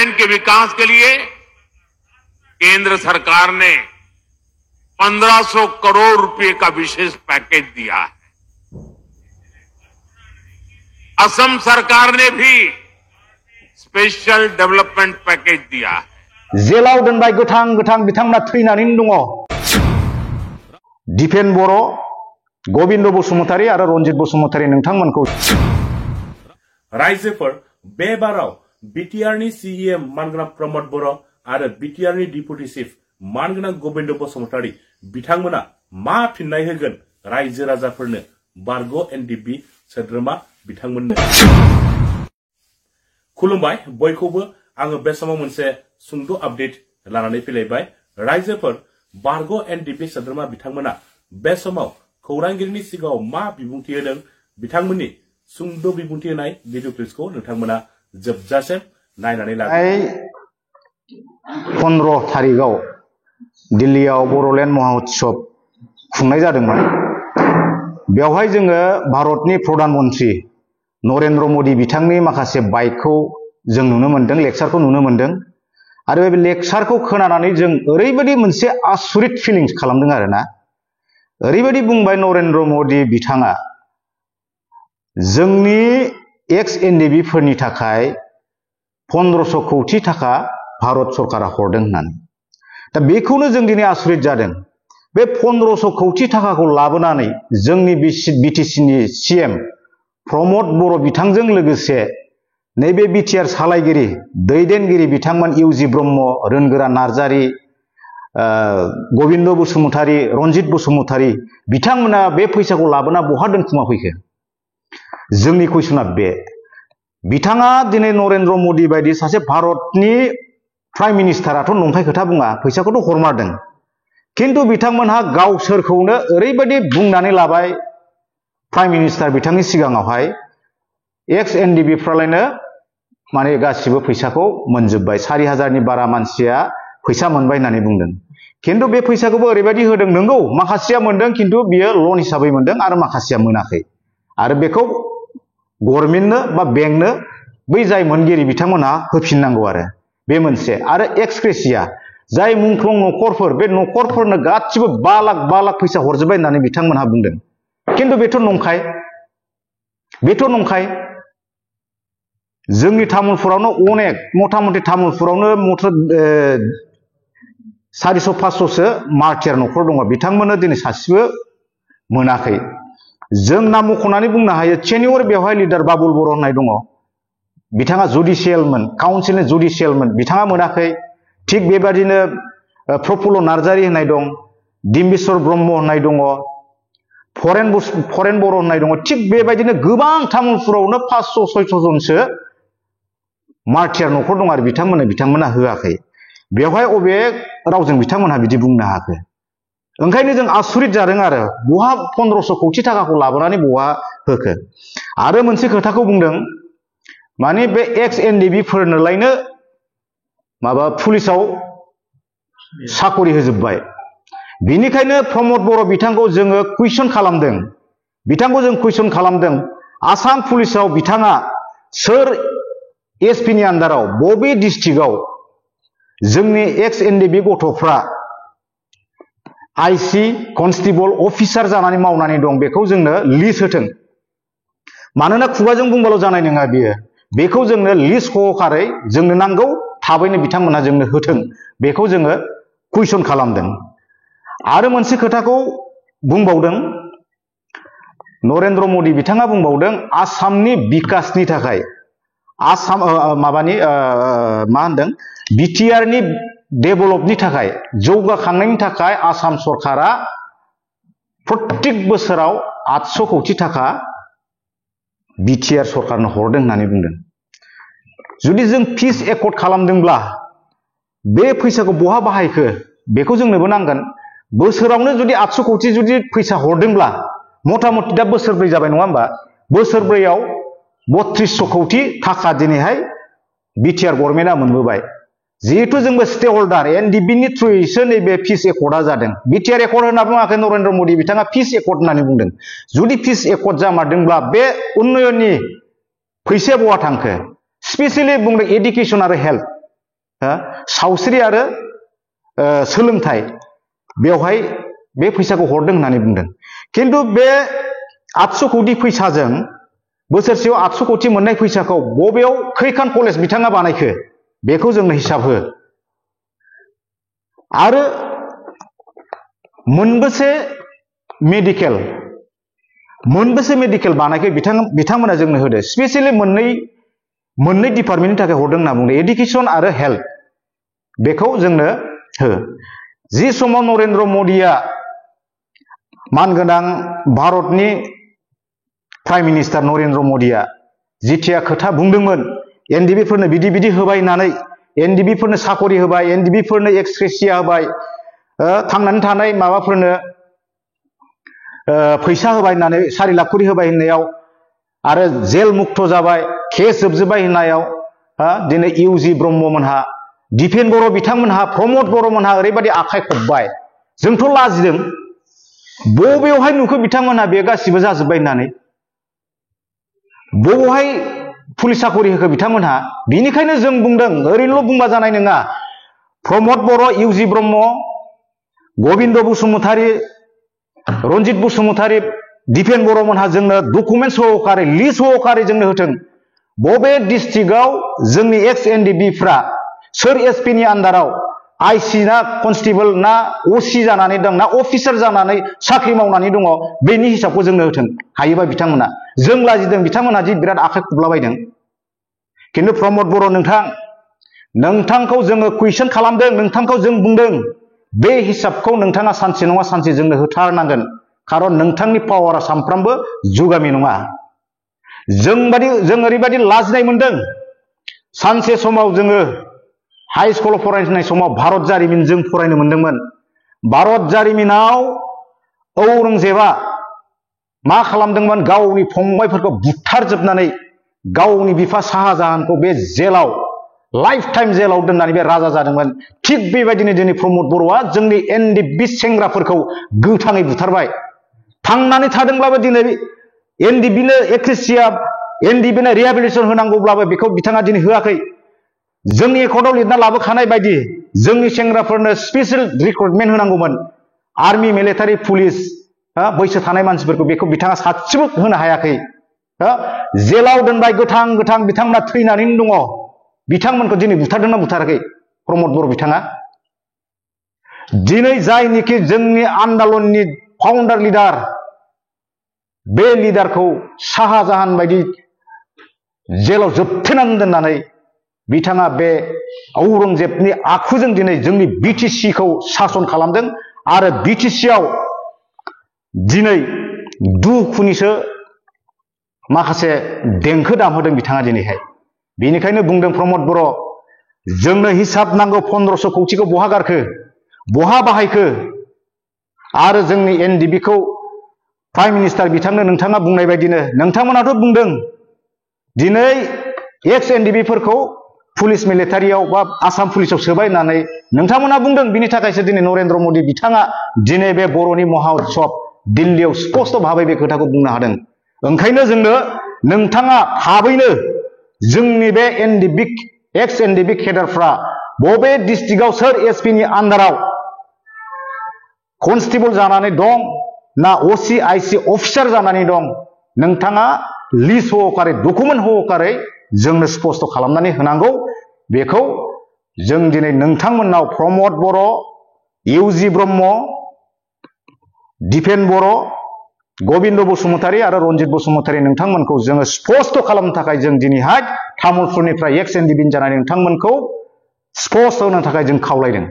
नागालैंड के विकास के लिए केंद्र सरकार ने 1500 करोड़ रुपए का विशेष पैकेज दिया है। असम सरकार ने भी स्पेशल डेवलपमेंट पैकेज दिया है। जेलाव दोनबाय गोथां गोथां बिथांमोना थैनानै दङ। दिपेन बर', गबिन्द बसुमतारी आरो रनजित बसुमतारी नोंथांमोनखौ रायजोफोर बे बाराव बिटिआरनि सीएम मानगोनां प्रमद बर' आरो बिटिआरनि डिपुटि चिफ मानगोनां गबिन्द बसुमतारी बिथांमोना मा फिननाय होगोन रायजो राजाफोरनो बारग' एनडिपि सोद्रोमा बिथांमोननो। खुलुमबाय बयखौबो आङो बे समाव मोनसे सुंद' आपडेट लानानै फैलायबाय। रायजोफोर बारग' एनडिपि सोद्रोमा बिथांमोना बे समाव खौरांगिरिनि सिगाङाव मा बिबुंथि होदों बिथांमोननि सुंद' बिबुंथि होनाय भिडिअ क्लिप्सखौ नोंथांमोना जोबजासिम नायनानै ला। 15 तारिखआव दिल्लीयाव बर'लेण्ड महाउत्सव खुंनाय जादोंमोन। बेवहाय जोङो भारतनि प्रधान मन्त्रि नरेन्द्र मोदी बिथांनि माखासे बाइटखौ जों नुनो मोनदों, लेक्चारखौ नुनो मोनदों आरो बे लेक्चारखौ खोनानानै जों ओरैबायदि मोनसे आसुरित फिलिंस खालामदों आरोना। ओरैबायदि बुंबाय नरेन्द्र मोदी बिथाङा जोंनि एक्स एनडिबि फोरनि थाखाय 1500 कौटि थाखा भारत सरकारा हरदों होननानै। दा बेखौनो जों दिनै आसुरित जादों। बे 1500 कौटि थाखाखौ लाबोनानै जोंनि बिटिसिनि सीएम प्रमद बर' बिथांजों लोगोसे नैबे बिटिआर सालायगिरि दैदेनगिरि बिथांमोन इउजि ब्रह्म, रोनगोरा नार्जारी, गबिन्द बसुमतारी, रनजित बसुमतारी बिथांमोना बे फैसाखौ लाबोना बहा दोनखुमा फैखो? जोंनि कुइसना बे। बिथाङा दिनै नरेन्द्र मोदी बायदि सासे भारतनि प्राइम मिनिस्टाराथ' नंखाय खोथा बुङा, फैसाखौथ' हरमारदों। किन्तु बिथांमोनहा गावसोरखौनो ओरैबायदि बुंनानै लाबाय प्राइम मिनिस्टार बिथांनि सिगाङावहाय एक्स एनडिबि फ्रालायनो माने गासिबो फैसाखौ मोनजोब्बाय, 4000 नि बारा मानसिया फैसा मोनबाय होननानै बुंदों। किन्तु बे फैसाखौबो ओरैबायदि होदों, नंगौ माखासेया मोनदों किन्तु बियो लन हिसाबै मोनदों आरो माखासेया मोनाखै। आरो बेखौ गभर्नमेन्टनो बा बेंकनो बै जाय मोनगिरि बिथांमोनहा होफिननांगौ आरो बे मोनसे। आरो एक्सक्रेसिया जाय मुंख्लं न'खरफोर, बे न'खरफोरनो गासिबो 5 लाख फैसा हरजोब्बाय होननानै बिथांमोनहा बुंदों। किन्तु बेथ' नंखाय, बेथ' नंखाय। जोंनि तामुलपुरावनो अनेक मथा मथि तामुलपुरावनो 400-500सो मार्टियार न'खर दङ, बिथांमोननो दिनै सासेबो मोनाखै। जों नाम मख'नानै बुंनो हायो, चेनियर बेवहाय लिडार बाबुल बर' होननाय दङ, बिथाङा जुडिसियेलमोन, काउन्सिलनि जुडिसियेलमोन, बिथाङा मोनाखै। थिग बेबादिनो प्रफुल्ल नार्जारी होननाय दं, डिम्बिस्वर ब्रह्म होननाय दङ, फरेन बर' होननाय दङ। थिग बेबायदिनो गोबां तामुलपुरावनो 500-600 जनसो मार्टियार न'खर दं आरो बिथांमोना होआखै। बेवहाय अबे रावजों बिथांमोनहा बिदि बुंनो हाखो? ओंखायनो जों आसुरित जादों आरो बहा 1500 कौटि थाखाखौ लाबोनानै बहा होखो? आरो मोनसे खोथाखौ बुंदों, माने बे एक्स एनडिबि फोरनोलायनो माबा पुलिसाव साकरि होजोब्बाय। बिनिखायनो प्रमद बर' बिथांखौ जोङो कुइसन खालामदों, बिथांखौ जों कुइसन खालामदों, आसाम पुलिसाव बिथाङा सोर एसपिनि आन्दाराव बबे डिस्ट्रिक्टआव जोंनि एक्स एनडिबि गथ'फ्रा आईसी कनस्टेबल अफिसार जानानै मावनानै दं बेखौ जोंनो लिस्ट होथों। मानोना खुगाजों बुंबाल' जानाय नङा बियो, बेखौ जोंनो लिस्ट सहकारै जोंनो नांगौ, थाबैनो बिथांमोनहा जोंनो होथों, बेखौ जोङो कुइसन खालामदों। आरो मोनसे खोथाखौ बुंबावदों नरेन्द्र मोदी बिथाङा बुंबावदों, आसामनि बिकासनि थाखाय आसाम माबानि मा होनदों बिटिआरनि डेभेलपनि थाखाय, जौगाखांनायनि थाखाय आसाम सरकारा प्रत्येक बोसोराव 800 कौटि थाखा बिटिआर सरकारनो हरदों होननानै बुंदों। जुदि जों पिस एकर्ड खालामदोंब्ला बे फैसाखौ बहा बाहायखो बेखौ जोंनोबो नांगोन। बोसोरावनो जुदि 800 कौटि जुदि फैसा हरदोंब्ला मथा मथि दा बोसोरब्रै जाबाय नङा होमबा? बोसोरब्रैयाव 3200 कौटि थाखा दिनैहाय बिटिआर गभर्नमेन्टआ मोनबोबाय। जिहेतु जोंबो स्टे हल्डार, एनडिबिनि थ्रुयैसो नैबे पिस एकर्डआ जादों। बिटिआर एकर्ड होनना बुङाखै नरेन्द्र मोदी बिथाङा, पिस एकर्ड होननानै बुंदों। जुदि पिस एकर्ड जामारदोंब्ला बे उन्नयननि फैसाया बहा थांखो? स्पेसियेलि बुंदों एडुकेसन आरो हेल्थ। सावस्रि आरो सोलोंथाइ बेवहाय बे फैसाखौ हरदों होननानै बुंदों। खिन्थु बे 800 कोटि फैसाजों बोसोरसेयाव 800 कोटि मोननाय फैसाखौ बबेयाव खैखान कलेज बिथाङा बानायखो बेखौ जोंनो हिसाब हो। आरो मोनबेसे मेडिकेल बानायखो बिथांमोना जोंनो होदो। स्पेसियली मोननै डिपार्टमेन्टनि थाखाय हरदों होनना बुंदों, एडुकेसन आरो हेल्थ। बेखौ जोंनो हो। जि समाव नरेन्द्र मदिया मानगोनां भारतनि प्राइम मिनिस्टार नरेन्द्र मदिया जिथिया खोथा बुंदोंमोन एनडिबिफोरनो बिदि होबाय होननानै, एनडिबिफोरनो साकरि होबाय, एनडिबिफोरनो एक्सग्रेसिया होबाय, थांनानै थानाय माबाफोरनो फैसा होबाय होननानै 4 लाख कोटि होबाय होननायाव आरो जेल मुक्त जाबाय, केस जोबजोब्बाय होननायाव दिनै इउजि ब्रह्ममोनहा, दिपेन बर' बिथांमोनहा, प्रमद बर'मोनहा ओरैबायदि आखाइ खबबाय। जोंथ' लाजिदों, बबेयावहाय नुखो बिथांमोनहा बे गासिबो जाजोब्बाय होननानै? बबेयावहाय पुलिस साकरि होखो बिथांमोनहा? बिनिखायनो जों बुंदों, ओरैनोल' बुंबा जानाय नङा। प्रमद बर', इउजि ब्रह्म, गबिन्द बसुमतारी, रन्जित बसुमतारी, दिपेन बर'मोनहा जोंनो डकुमेन्ट सहकारै, लिस्ट सहकारै जोंनो होथों। बबे डिस्ट्रिक्टआव जोंनि एक्स एनडिबिफ्रा सोर एसपि नि आन्दाराव आइसि ना कनस्टेबल ना असि जानानै दं ना अफिसार जानानै साख्रि मावनानै दङ, बेनि हिसाबखौ जोंनो होथों हायोबा बिथांमोना। जों लाजिदों बिथांमोनहा जि बिराद आखाइ खबलाबायदों। खिन्थु प्रमद बर' नोंथांखौ जोङो कुइसन खालामदों, नोंथांखौ जों बुंदों बे हिसाबखौ नोंथाङा सानसे नङा सानसे जोंनो होथारनांगोन। खारन नोंथांनि पावारा सानफ्रामबो जुगामि नङा। जों ओरैबायदि लाजिनाय मोनदों। सानसे समाव जोङो हाई स्कुलाव फरायनाय समाव भारत जारिमिन जों फरायनो मोनदोंमोन। भारत जारिमिनाव औरंगजेबा मा खालामदोंमोन? गावनि फंबायफोरखौ बुथारजोबनानै गावनि बिफा शाहजाहानखौ बे जेलाव लाइफ टाइम जेलाव दोननानै बे राजा जादोंमोन। थिग बेबायदिनो दिनै प्रमद बर'आ जोंनि एनडिबि सेंग्राफोरखौ गोथाङै बुथारबाय। थांनानै थादोंब्लाबो दिनै एनडिबिनो एक्रेसिया, एनडिबिनो रिहेबिलिटेसन होनांगौब्लाबो बेखौ बिथाङा दिनै होआखै। जोंनि एकर्डआव लिरना लाबोखानाय बायदि जोंनि सेंग्राफोरनो स्पेसियेल रिक्रुटमेन्ट होनांगौमोन। आर्मि, मिलिटारि, पुलिस, बैसो थानाय मानसिफोरखौ बेखौ बिथाङा सासेबो होनो हायाखै। जेलाव दोनबाय गोथां बिथांमोना थैनानैनो दङ। बिथांमोनखौ दिनै बुथारदोंना बुथाराखै प्रमद बर' बिथाङा? दिनै जायनिखि जोंनि आन्दलननि फाउन्डार लिडार, बे लिडारखौ शाहजाहान बायदि जेलाव जोबथेनानै दोननानै बिथाङा बे औरंगजेबनि आखुजों दिनै जोंनि बिटिसिखौ सासन खालामदों। आरो बिटिसिआव दिनै दुखुनिसो माखासे देंखो दामहोदों बिथाङा दिनैहाय। बेनिखायनो बुंदों प्रमद बर', जोंनो हिसाब नांगौ 1500 कौटिखौ बहा गारखो, बहा बाहायखो? आरो जोंनि एनडिबिखौ प्राइम मिनिस्टार बिथांनो नोंथाङा बुंनाय बायदिनो, नोंथांमोनाथ' बुंदों दिनै एक्स एनडिबिफोरखौ पुलिस मिलिटारियाव बा आसाम पुलिसाव सोबाय होननानै नोंथांमोना बुंदों। बिनि थाखायसो दिनै नरेन्द्र मदि बिथाङा दिनै बे बर'नि महा उत्सब दिल्लीयाव स्पष्ट भाबै बे खोथाखौ बुंनो हादों। ओंखायनो जोंनो नोंथाङा थाबैनो जोंनि बे एनडिबि, एक्स एनडिबि केडारफ्रा बबे डिस्ट्रिक्टआव सोर एसपि नि आन्दाराव कनस्टेबल जानानै दं ना असि आइसि अफिसार जानानै दं, नोंथाङा लिस्ट सहकारै, डकुमेन्ट सहकारै जोंनो स्पष्ट खालामनानै होनांगौ। बेखौ जों दिनै नोंथांमोननाव प्रमद बर', इउजि ब्रह्म, दिपेन बर', गबिन्द बसुमतारी आरो रन्जित बसुमतारी नोंथांमोनखौ जोङो स्पष्ट खालामनो थाखाय जों दिनैहाय तामुलपुरनिफ्राय एक्स एनडिबि जानानै नोंथांमोनखौ स्पष्ट होनो थाखाय जों खावलायदों।